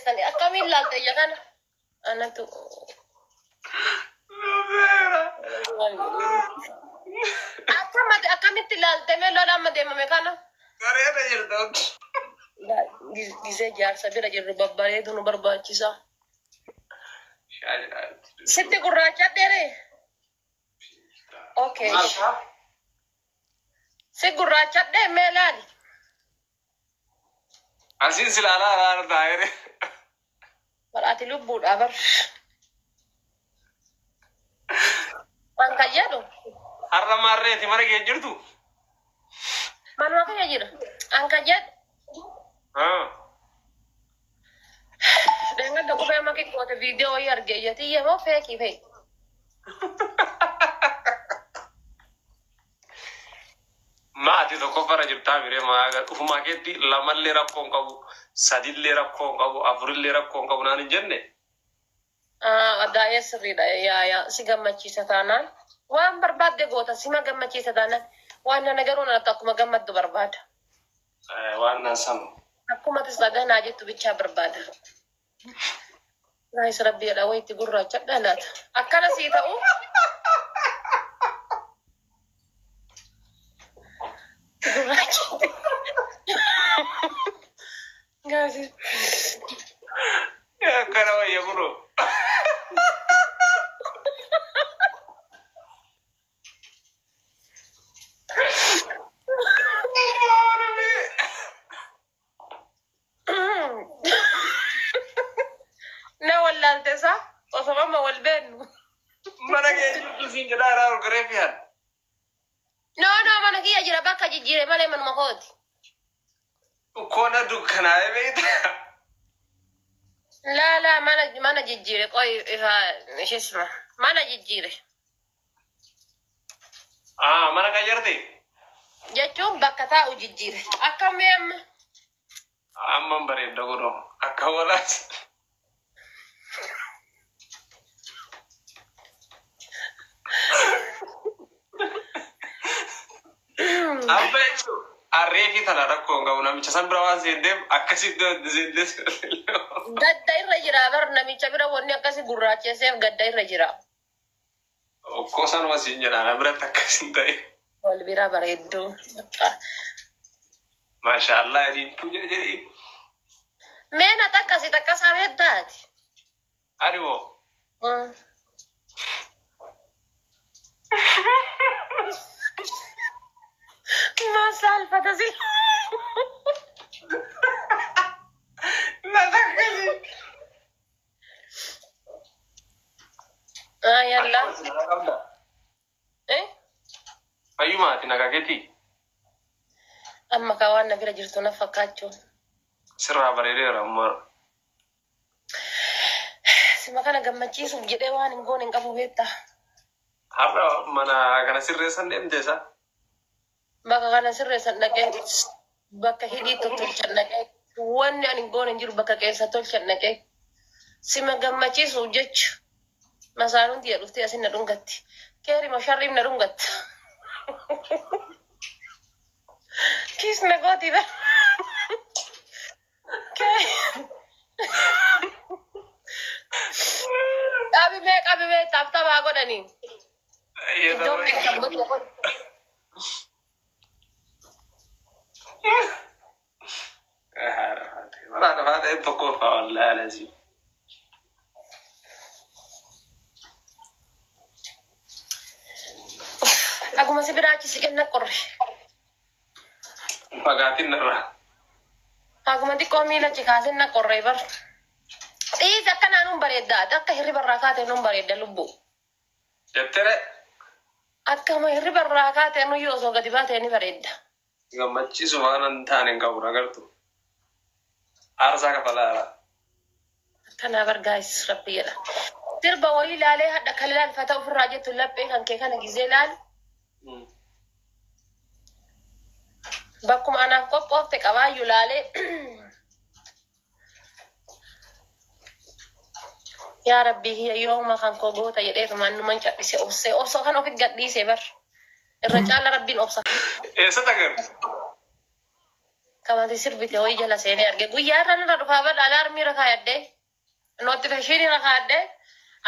teessan akkamiin laalta ija kana? Anatu. Lufeera. Akkamati akkamitti laalte mee lola amma deemame kana? Bareeda jirta. Gisee jaarsa bira jirru babbareedu nu barbaachisa. Sitti gurraacha dheeree? Okay. Si gurraacha dhee mee laali? Asiin si ilaalaa ilaalaa taa'ee. Bar ati lubbuudha bar. Waan kan jedhu Har'a maarreeti mana kee jirtu? Manuma kiyya jira. An kan jedhu dheengadda qubee maqii goote viidiyoo wayii arge ija tiyya moo feekii feeki. Maati tokkoffarra jirtaa miree maa ufumaa keetti lamallee rakkoo hin qabu, sadillee rakkoo hin qabu, afurillee rakkoo hin qabu naan hin jenne. Daa'ee sirriidha yaa yaa si gammachiisa taanaan waan barbaadde goota sima gammachiisa taanaan waan nana garuu natti akkuma gammaddu barbaada. Waan nan sanu. Akkuma atis dhagaa naa jettu bichaa barbaada. Naayis rabbi jedha wayitti gurraacha laata. Akkana sii ta'u. Gurraacha. Gaazii. Akkana wayya kunoo. Na wallaalte isaa osoo amma wal beennu. Mana kee jirtu siin jedhaa irraa ol garee fi'an. No no mana kiyya jira bakka jijjiire malee manuma kooti. Koona dukkanaa'ee beektaa? Laa laa mana mana jijjiire qoy ifa ishisma mana jijjiire. Ah, mana qayyarte? Jechuun bakka taa'u jijjiire. Akkam mee amma? Amman bareedda kunoo akka walaas. Amma jechuun harree fi tana rakkoo hin qabu namicha san bira waan seenteef akkasitti wanti seentes. Gadda irra jira bar namicha bira wanni akkasi gurraacheseef gadda irra jira. Okkoo sanuma siin jedha na biratti akkas hin ta'e. Wal bira bareedduu. Maasha Allah diimtuu jedhe jedhi. Mee na takkasi takkasaa heddaati. Ani moo? Maa saalfata si. Na takkasi. Ah yalla. Eh? Fayyumaati nagaa keetii? Amma ka waan na bira jirtu na fakkaachuun. Sirraa bareedeera amma. Sima kana gammachiisuuf jedhee waan hin goone hin qabu beektaa. Har'a mana kana sirreessan deemte isa? Bakka kana sirreessan dhaqee bakka hidhii tottolchan dhaqee wanni ani hin goone hin jiru bakka qeensa tolchan dhaqee sima gammachiisuuf jecha masaanuun tiyya dhuftee asin na dhungatti. Keeri moo sharriif na dhungatta. Kiis na gooti bar. Qabi mee qabi mee taaptaapaa godhanii. Iddoo meeqa godhu godhu. Tokkoffaa wallaahi alazii. Akkuma si biraa achi siqeen na qorre. Fagaatiin narraa. Akkuma xiqqoo miila achi kaaseen na qorre bar. Dhiisi akka naanuun bareedda. Akka hirriba irraa kaatee nuun bareedda lubbuu. Jettere. Akkuma hirriba irraa kaatee nuyyuu osoo gadi baatee ni bareedda. Gammachiisu waan hin taane hin qabu agartu. Aarsaa kafalaara. Akkanaa bar gaayis rabbi jedha. Sirba wayii laalee hadha kan laalfata ofirraa jettu laphee kan kee kana gizee laalu. Bakkuma anaaf qophoofte qabaayyuu laalee. Yaa rabbii kiyya yooma kan koo goota jedheetumaan numan cadhise obsee obsa kan ofi gadhiise bar. Irra caala rabbiin obsa. Eessatti agarre? Ka Kamati sirbite wayii jala seenee arge. Guyyaa irra nirra dhufaa badha alaarmii irra kaayadde. Notification irra kaayadde.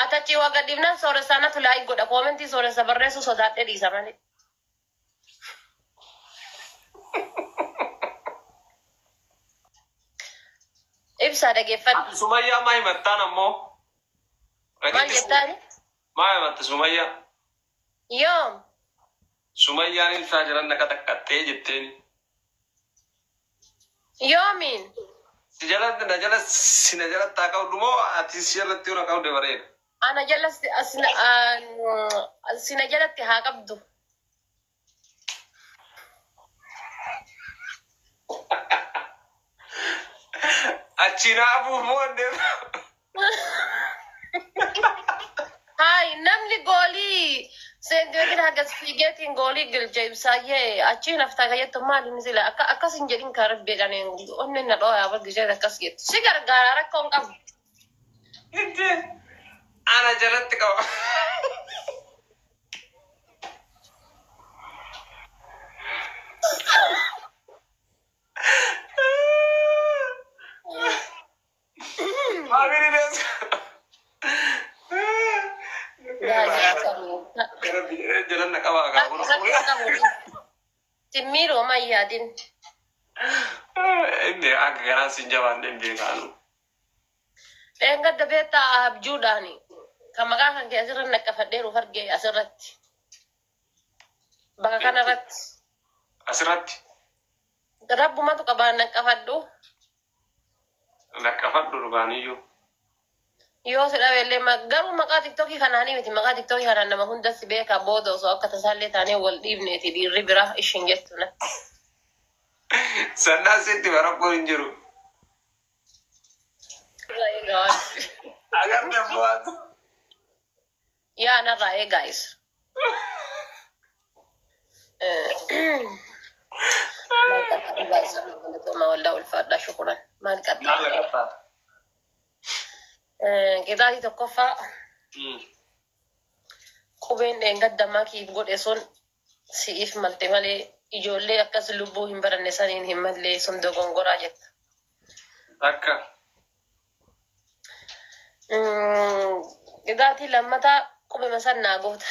Atachi waa gadhiifnaan sooressaa natu like godha. Koomentii sooressa barreessuu sodaadhee dhiisa malee. Ibsaa dhageeffadhu. Ati Sumayyaa maa himattaan ammoo? Maal jettaani? Maa himatte Sumayyaa? Yoom? Sumayyaan ibsaa jiran naqa taqqattee jetteeni. Yoomiin? Si jalatti na jala si na jalatti haa qabdu moo ati si jalatti yoo na qabde bareeda? Ana jala sina jalatti haa qabdu. Achi na afuuf moo andeema? Hayi namni goolii seentimeetira hagas fiigeetiin goolii galche ibsaayyee achiin haftaa kayyattu maali inni sila akka akkas hin jedhin kaa rabbi jedhaniin onni na dhooyaa bar gishee akkas jettu si gargaara rakkoo hin qabu. Itti ana jalatti qaba. Maamini dees. Jalan na qabaa kaa kun. Timmiiroo ma hin yaadin. Inni akka garaan sin jabaanne hin beekaanu. Dheengadda beektaa abjuudhaani kan maqaa kan kee asirra naqqafadheeru arge asirratti. Bakka kanarratti. Asirratti. Rabbumatu qabaan naqqafadhu. Naqqafadhu dhugaaniyyuu. Yoo si dhabe illee garuu maqaa tiktookii kanaanii miti maqaa tiktookii kanaan nama hundatti beekaa booda osoo akka tasaallee taanee wal dhiibneeti dhiirri bira ishin jettu na. Sannaa sitti barakkoon hin jiru. Agartee bu'aatu. Yaa narraa eegaa isa. Maal qaxxaa waldaa ulfaadhaa shukuran maal qaxxaa. Maal qaxxaa? Qixaatii tokkoffaa qubeen dheengadda makiif godhe sun si'iif malte malee ijoollee akkas lubbuu hin baranne saniin hin malle sun dogongoraa jetta. Akka. Qixaatii lammataa qubema san naa goota.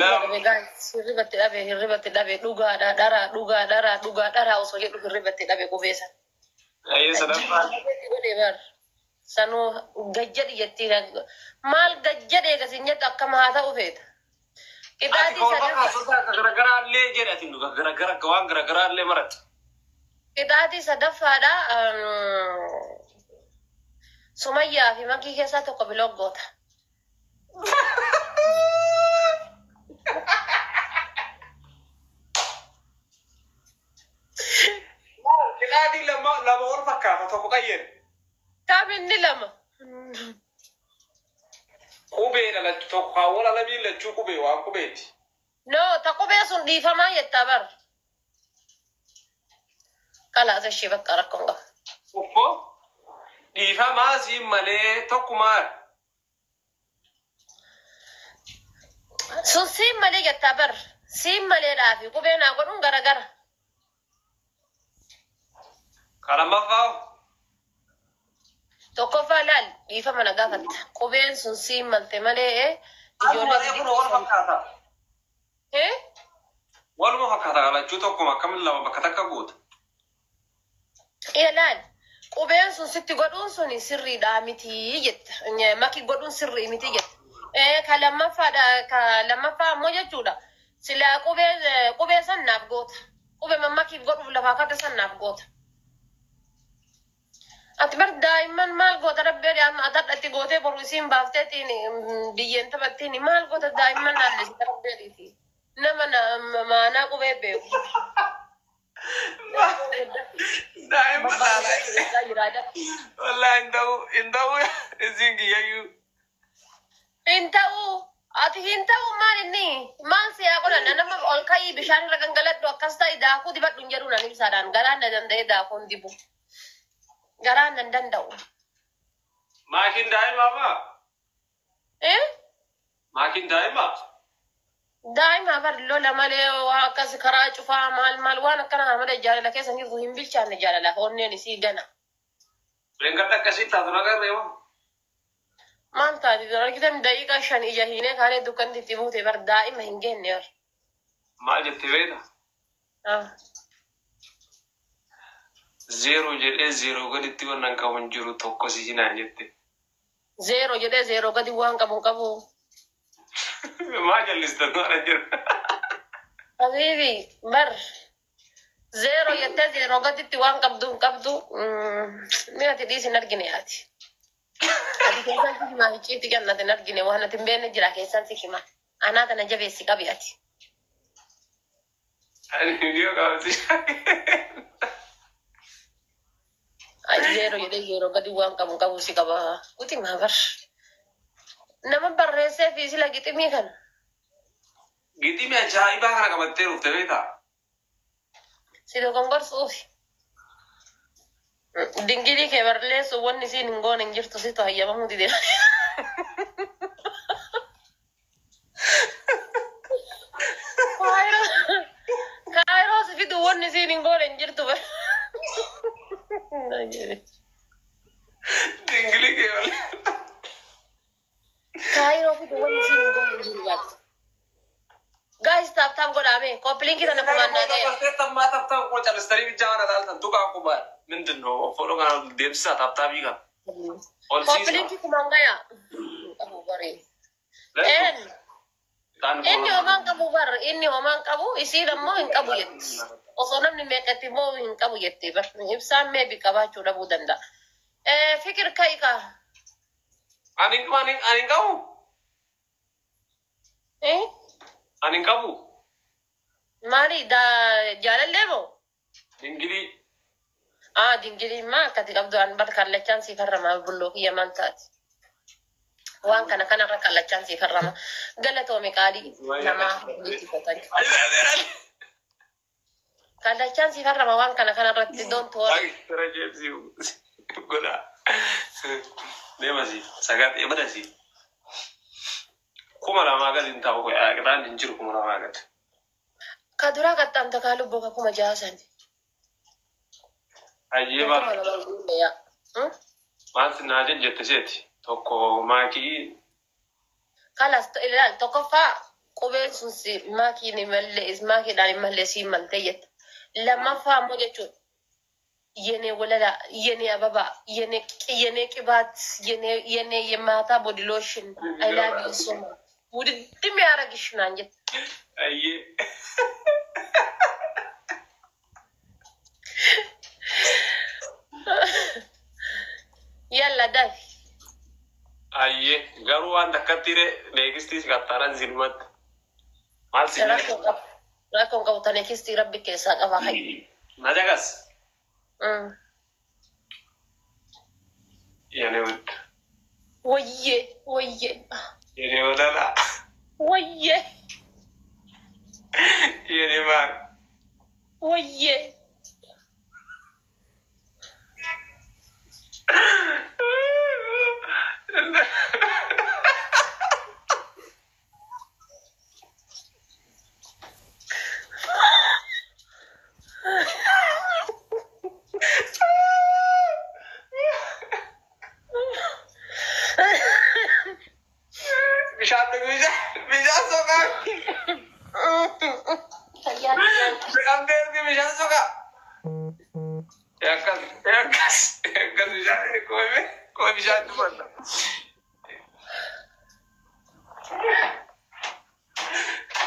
Hirribatti dhabe hirribatti dhabe dhugaadha dharaa dhugaa dharaa dhugaa dharaa osoo jedhu hirribatti dhabe qubee san. Ayyee sadaffaan. Godhe bar. Sanuu gajjadhi jettiin maal gajjadhe eegasin jettu akkam haa ta'u feeta. Ati Qixaatii koolba sadaffaa. kaasota akka garaagaraallee jedhe ati nu garagara waan garaagaraallee maratte. Qixaatii sadaffaadha. Sumayyaa fi makii keessaa tokko biloo goota. Qixaatii lama lama ol fakkaata tokko qayyare. Kam inni lama? Qubee dhalachuu tokko kaawwan alamii lachuu qubee waan qubeeti. No, ta qubee sun dhiifamaa jettaa bar. Kalaas ishee bakka rakkoon qaba. Tokko dhiifamaa siin malee tokkumaa. Sun siin malee jettaa bar. Siin maleedhaa fi qubee naa godhuun garagara. Ka lammaffaa. Tokkoffaa laal dhiifama na gaafatta. Qubeen sun siin malte malee Ijoollee ijoollee kun wal fakkaata. Eh? Waluma fakkaata lachuu tokkuma akkamiin lama bakka takka guuta. Ee laal qubeen sun sitti godhuun sun sirriidhaa miti jetta. Maki godhuun sirrii miti jetta. Ee ka lammaffaadha ka lammaffaa ammoo jechuudha. Silaa qubee qubee san naaf goota. Qubee makiif godhuuf lafaa kaate san naaf goota. Ati bar daa'imman maal goota rabbi amma atadha itti gootee boru isiin baafteetiin biyyeen taphattiin maal goota daa'imman naannessite rabbi Nama maanaa qubee beeku. Daa'imman laalaa. Wallaahi hin ta'u hin ta'u isiin kiyyayyuu. Hin ta'u ati hin ta'u maal inni maal si haa godhan nama ol ka'ii bishaan irra gangaladhu akkas ta'e daakuu dibadhu hin jedhu nan ibsaadhaan garaan na danda'e daakuu hin dibu. Garaan nan danda'u. Maakiin daa'imaa maa? Eh? Maakiin daa'imaa? Daa'ima bar lola malee waa akkas karaa cufaa maal maal waan akkana malee jaalala keessa hin jirtu, hin bilchaanne jaalalaaf, onneen isii gana. Reengadda akkasii taatu nagarree moo? Maal taati argitan, daqiiqaa 5 ija hiinee kaanee dukkanti itti buute bar, daa'ima hin geenne bar. Maal jette beekta? Ah. Zeeroo jedhee zeeroo gaditti wannan qabu hin jiru, tokko si naan jette. Zeero jedhee zeeroo gadi waan qabu hin qabu. Maa jallistan maal jiru? Habiibi bar zeero jettee zeeroo gaditti waan qabdu hin qabdu. Mi ati dhiisi, hin argine ati. Ati keessan si himaa, icciitti kennate hin argine, waan ati hin beekne jira, keessan si hima. Anaa tana jabeessi qabi ati. Ani viidiyoo qabsi. Ay, zeero jedhee zeeroo gadi waan qabu hin qabu si qaba. Kuti maa bar. Nama barreessee fi sila giximii kana. Giximii ajaa'ibaa kana qabattee dhufte beektaa? Si dogongorsuufi. Dingilii kee barreessu wanni isiin hin goone hin jirtu, situ hayyamamuu dide. Kaayiroo si fidu wanni isiin hin goone hin jirtu. Dingilii kee malee. Kaayiroo fidu wanni isiin hin goone hin jiru baate. Guys, tap tap godhaame copy link kana kumaannaa ta'e. Tammaa tap tap koo calistanii bichaa kana taaltan tuqaa qubaa. ምንድን ነው? Follow kana deemsisaa, tap tapii kana. Ol Copy siisaa. link kumaan gaya. Qabu baree. Een. Inni homaan qabu bar, inni homaan qabu, isiin ammoo hin qabu jetti. Osoo namni meeqatti immoo hin qabu jetti bar. Ibsaan meebi qabaachuu dhabuu danda'a. Fikir ka'i kaa. Ani ani ani hin qabu. Eh? Ani hin qabu. Maali jaalallee moo? Dingilii. Ah, dingilii maa akkati qabdu an bar kallachaan sii farrama, bulloo kiyya maal taati. Waan kana kanarra kallachaan sii farrama. Galatoomi qaalii namaa ittifatan. Kallachaan sii farrama waan kana kanarratti, don't worry. Godha. Deemasi. Sagaxee badasi. 2000 gadi hin ta'u, qixaan hin jiru 2000 gadi. Ka duraa qaxxaamta kaa lubbuu ka 6000 sani. Ayyee Kuma bara. lamaa guulle yaa. Maal naa jette seeti? Tokko maakii. Kalas ilaal, tokkoffaa qubeen sun si maakiin hin malle, maakiidhaan hin malle siin maltee jette. Lammaffaa ammoo jechuudha. የኔ ወለላ፣ የኔ አበባ፣ የኔ ቅባት፣ የኔ የማታ body lotion, I love you so much, ውድድም ያደረግሽ ናን jette. Ayyee. Yalla dafi. Ayyee garuu waan takkatti neegistii si qaxxaaran silmatti. Maal si jedhe? Rakkoon qabu. Rakkoon qabu, tane kistii rabbi keessaa qaba hayi. Na jagas. የኔ ውድ። ወዬ ወዬ። የኔ ወለላ። ወዬ። የኔ ማር። ወዬ። Bishaan dhugi, bishaan, bishaan soqaa. Bishaan bishaan soqaa. Akkas akkas akkas, bishaan koome koome, bishaan dubbata.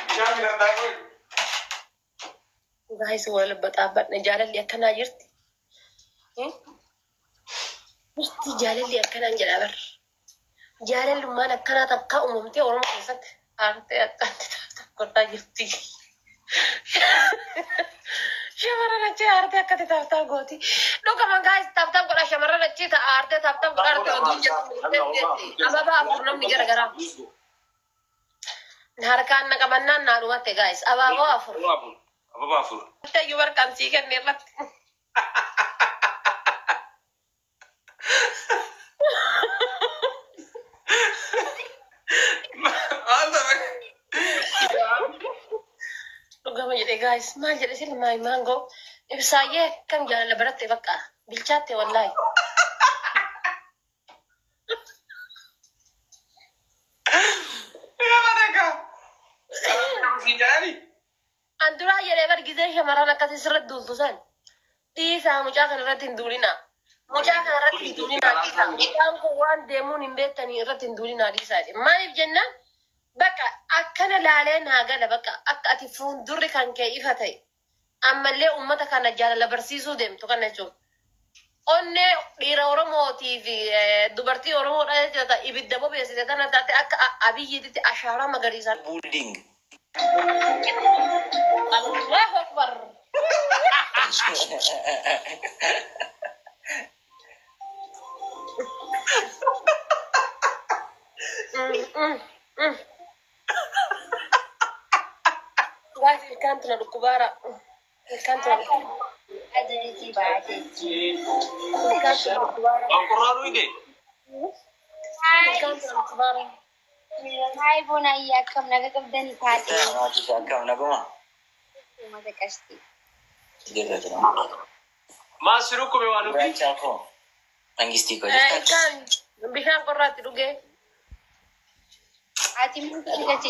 Bishaan filadhaa koome. Guys, wal baxaabbadhe, jaalalli akkanaa jirti. Jirti jaalalli akkanaan jedha bar. Jaalallummaan akkanaa takka uumamtee Oromoo keessatti aartee akkatti godhaa jirti. Shamarran achi aartee akkatti tap tap gooti. Dhugama guys, tap tap godha, shamarran achi aartee tap tap godha, aartee oduu jedhamu. Ababaa afur namni garagaraa. Harkaan na qabannaan naa dhumatte guys. Abaaboo afur. Ababaa afur. Iyyuu barqaan sii kenne irratti. Maal ta'e? Guys, maal jedhe sila my mango? Ibsaayyee akkam jaalala baratte bakka bilchaatte wallaahi. Yaa madaka. Si jedhani. An duraa jedhee bar gizee shamarran akkasii sirra duultu san. Dhiisaa, mucaa kana irratti hin duulinaa. Mucaa kana irratti hin duulinaa, dhiisaa. Mucaan kun waan deemuun hin beektanii, irratti hin duulinaa, dhiisaa jedhe. Maaliif jennaan, bakka akkana laalee naa gala, bakka akka ati fuuldurri kan kee ifa ta'e. Ammallee uummata kana jaalala barsiisuu deemtu kana jechuudha. Onnee dhiira Oromootii fi dubartii Oromoodha jechuudha. Ibidda bobeessite tana taate akka Abiyyiititti ashaaraa magariisaa. Building. Allahu Akbar. Guys, ilkaan tuna dhukkubaara. Ilkaan tuna ilkaan tuna dhukkubaara. Waan qorraa dhuyde. Ilkaan tuna dhukkubaara. Hi Boonayyaa, akkam naga qabdanii taate? Maatii akkam, naguma? Uummata qashti. Jirra jira. Maal si dhukkube waan dhugi? Gurraacha koo. Mangistii koo jirta? Ilkaan bishaan qorraatti dhugee. Ati immoo argate.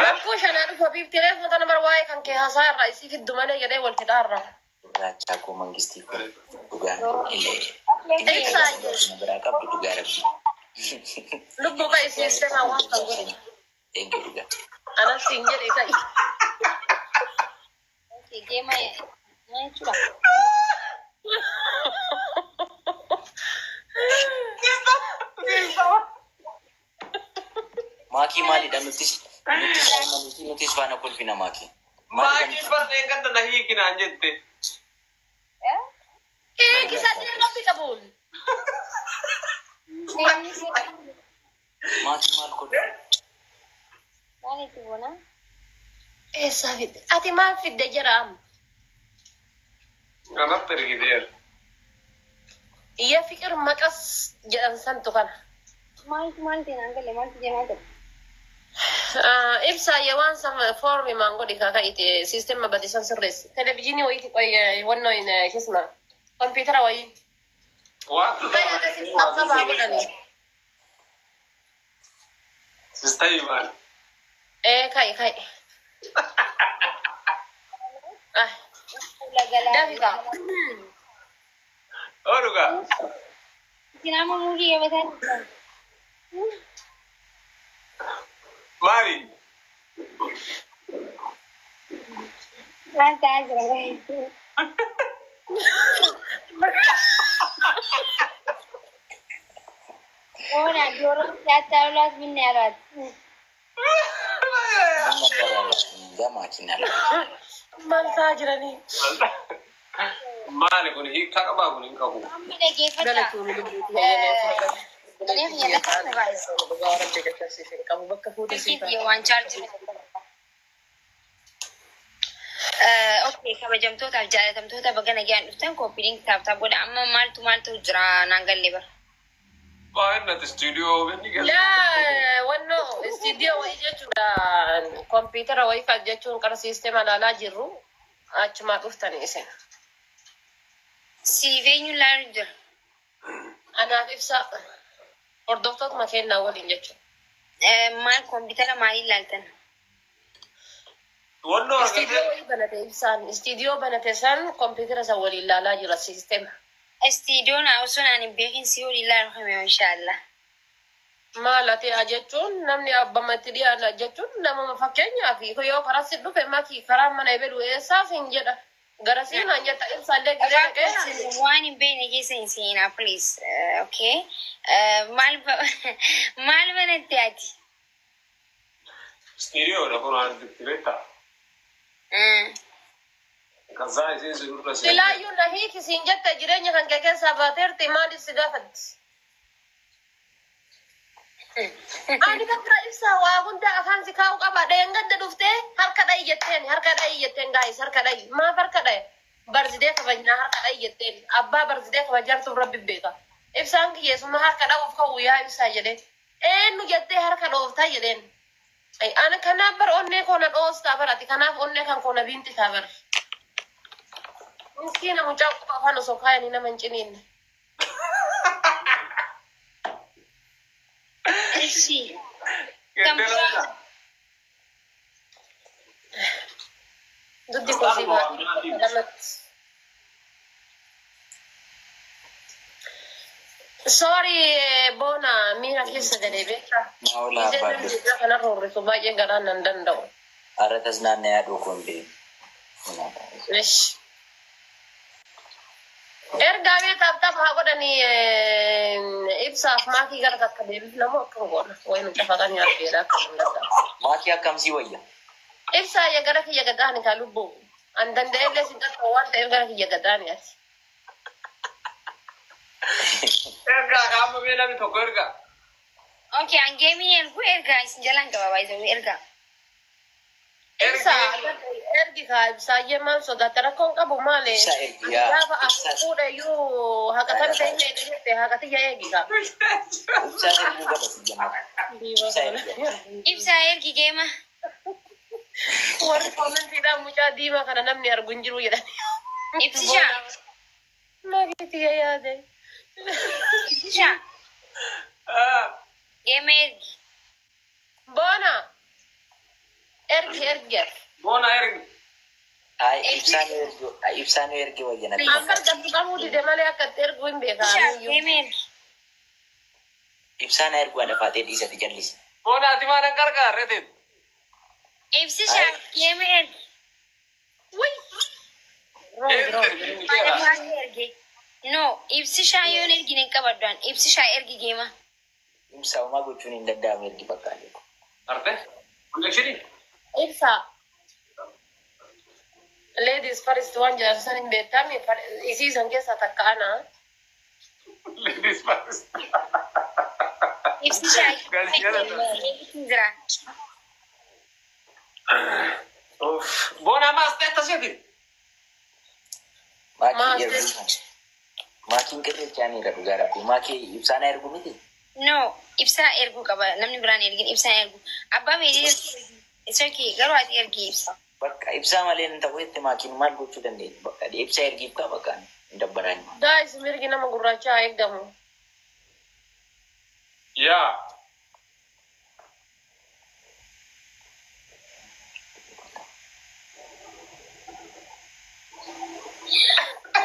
Rakkoo shanaa dhufa biifti reefu tana bar waa'ee kan kee haasaa irraa isii fiddu malee jedhee wal fixaa irraa. Gurraacha koo, mangistii koo. Dhugaan illee. Ibsaayyee. Biraa qabdu dhugaa rabbi. Lubbuu ka isiistemaa waan kan godhe. Thank you, dhugaa. Anas siin jedhe ka'i. Geema jechuudha. Maakii maalidha? Nutis faana kolfina, maakii. Maakii barneen gadda na hiikinaan jette. Hiiki sadii rabbi qabuun. Maakii maal godhu? Maal itti boona? Eessaa fidde? Ati maal fidde jira amma? Kanatti ergiteera. Iyya fiqir maqas jedhan santu kana. Maaltu maal ta'e naan galle, maaltu deemaa jira? Ibsaayyee, waan san foormi maan godhi kaaka'ite siistema badisan sirreessi. Televizyiinii wayiiti wannoo kisma kompiitara wayii. Waan Kan akkasii qabsabaa godhani. Sistamii maal? Ee, ka'i ka'i. Ah, dafi kaa. Oo, dhugaa. Isin amma murii qabataa jirtan. Maali? Maal ta'aa jira? Boona ዶሮ ሲያታውላት ምን ያሏት? ምን ነበር ያሏት? እንጃ maakiin ala. Maal ta'aa jiranii? Maali kun, hiikkaa qabaa kun hin qabu. Amma dhageeffadha. Galatoomii lubbuuti. Qabu bakka fuudhee siif Waan chaarjii. Okay, kabajamtootaaf jaalatamtoota, baga nagaan dhuftan. Copy link, tap tap godha. Amma maaltu maaltu jira naan galle bara. Waan nati istuudiyoo inni keessa. Laa, wannoo istiidiyoo wayii jechuudha. Kompiitara wayii kan jechuun qara siisteema ilaalaa jirru achumaa dhuftanii isin. Siif eenyu laalu jira? Anaaf ibsa hordoftootuma kennaa waliin jechuudha. Maal, kompiitara maalii ilaaltan? Wannoo Istiidiyoo argatee wayii banate ibsaan, istiidiyoo banate san kompiitara san waliin ilaalaa jira siisteema. Istiidiyoon osoo naan hin beekin si waliin ilaalu kame, inshaallah. Maal ati jechuun namni abbamatti dhiyaana jechuun namuma fakkeenyaaf yoo karaa si dhufe maki karaa mana ebelu eessaaf hin jedha. Garasii naan jetta, ibsaallee gidee dhaqee. Waan hin beekne keessa hin seenaa, please. Okay. Maal maal banatte ati? Istuudiyoodha kun waan itti beektaa. Kazaa isiin si dura seente. Silaayyuu na hiiki siin jette, jireenya kan kee keessaa baateerti, maaliif si gaafatti? Ani bakka ibsaa waa hunda afaan si kaa'u qaba. Dheengadda dhuftee harka dha'i jetteen, harka dha'i jetteen, guys, harka dha'i. Maaf harka dha'i? Birthday kabajnaa, harka dha'i jetteen. Abbaa birthday kabajaartuuf rabbi beeka. Ibsaan kiyyeessummaa harka dha'uuf ka'u yaa ibsaa jedheen. Eenyu jettee harka dhooftaa jedheen. Ay, ana kanaaf bar onnee koo na dhoostaa bar ati kanaaf onnee kan koo na biinxisaa bar. Miskiina mucaa quba afaan osoo kaayanii nama hin ciniinne. Ishi. Kan biraa Duddi koo si lamatti. Sorry, Boona, miira keessa galee beektaa. Maawulaa Ijaan abbaa namni ijaa kana roorrisu baay'ee garaan nan danda'u. Har'a tasnaannaa yaaduu kun deemu. Ish. Ergaa mee tap tap haa godhanii ibsaaf maakii gara takka deebifna moo akkam goona? Wayi nu cafaqanii argeedha akka hin danda'u. Maakii akkamsii wayya? Ibsaa ya gara kiyya gadaani kaa lubbuu. An danda'ellee sin qaqqabu waan ta'eef gara kiyya gadaani ati. Ergaa qaama mee namni tokko ergaa. Okay, an geemii ergu ergaa isin jalaan qaba baay'ee ergaa. Ibsaa ergi kaa ibsaayyee maal sodaatte rakkoon qabu maali? Ibsaa ergi yaa. Gaafa Ibsaa. afur fuudhe iyyuu haqatan ta'e eegi jette haqatiyya eegi kaa. Ibsaa erguu qaba si jennaan. Ibsaa ergi. Ibsaa ergi geema. Warri koomentiidhaan mucaa diimaa kana namni argu hin jiru jedhani. Ibsishaa. Maakitiyya yaade. Ibsishaa. Geema ergi. Boona. Ergi ergi ergi. Boona ergi. Ay, ibsaa nu ergi, ibsaa nu ergi wayya natti Amma fakkaata. argattu qabuu dide malee akka itti ergu hin Ibsishaa beekaa. geema ergi. Ibsaa na ergu alafaatee dhiisati jallisi. Boona ati maa nan gargaarre teet. Ibsishaa geema ergi. Wai. Wrong, wrong. Maal ergi? No, ibsishaa yoon ergine hin qabaddu an. Ibsishaa ergi geema. Ibsaa homaa gochuun hin danda'amu ergi bakka. Arte? Connection? Ibsa. Ladies first waan jedhan san hin beektami isii san keessaa takka ana. Ladies first. Ibsishaa Galchee jira. Boona maas ta'e tasiiti. Maakii Maas erguu. Maakiin qirrichaaniidha dhugaa rabbi. Maakii ibsaa na ergu miti. No, ibsaa erguu qaba. Namni biraan ergin ibsaa ergu. Abbaa meedii it's okay. Garuu ati ergi ibsa. Bakka ibsaa malee hin ta'u itti maakiin maal gochuu dandeenya? Bakka ibsaa ergiif qaba bakka hin dabbaraan. Guys, mirgi nama gurraachaa haa eegamu. Yaa.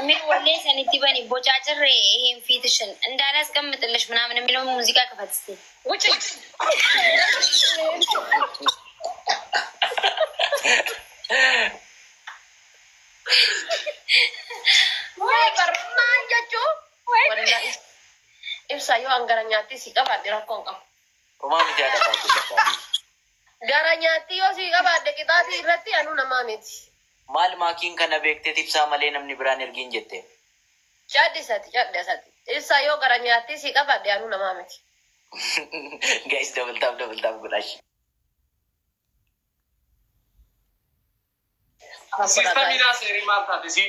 ምን ወሌ ሰኒቲ በኒ ቦጫጭር ይሄን ፊትሽን እንዳላስቀምጥልሽ ምናምን የሚለውን ሙዚቃ ክፈት እስኪ። ውጭ። Waay barmaan jechuun. Wallahi ibsa yoo an gara nyaatti si qabaadhe rakkoon qabu. Homaa miti haadha baatee bakka. Gara nyaatti yoo si qabaadhe qixaatii irratti anuu namaa miti. Maal maakiin kana beekteet ibsaa malee namni biraan ergiin jette? Cadhisati cadhisati. Ibsa yoo gara nyaatti si qabaadhe anuu namaa miti. Guys, double tap, double tap godhash. Sistamiidhaa seerii maal taate si?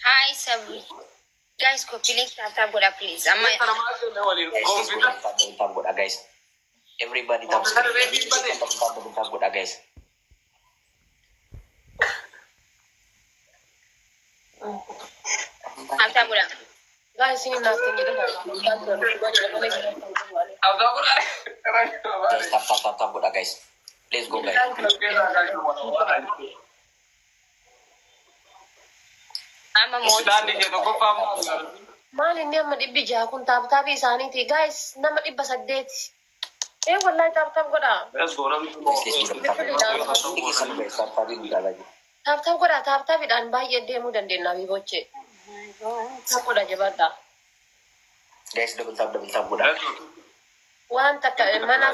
Hi sabri guys, copy link tap tap godha please. Amma Kana maal jenne waliin? Guys, Kompiitara. double tap, double tap godha guys. Everybody tap screen. Double tap, double tap godha guys. Tap tap godha. Guys, ini naaf hin jedhu. Abdaa godhaa. Guys, tap tap tap tap godha guys. Let's go guys. Amma mootii Daandii kee tokkoffaa maal? Maal inni amma 600 kun tap tapii isaaniiti. Guys, nama 800. Ee wallahi tap tap godhaa. Let's go namni. Guys, let's go double tap. Hundi keessan guys tap tapii guddaa jiru. Tap tap godhaa tap tapiidhaan baay'ee deemuu dandeenya biibochee. Tap godhaa jabaadhaa. Guys, double tap, double tap godha. Let's go. Waan takka mana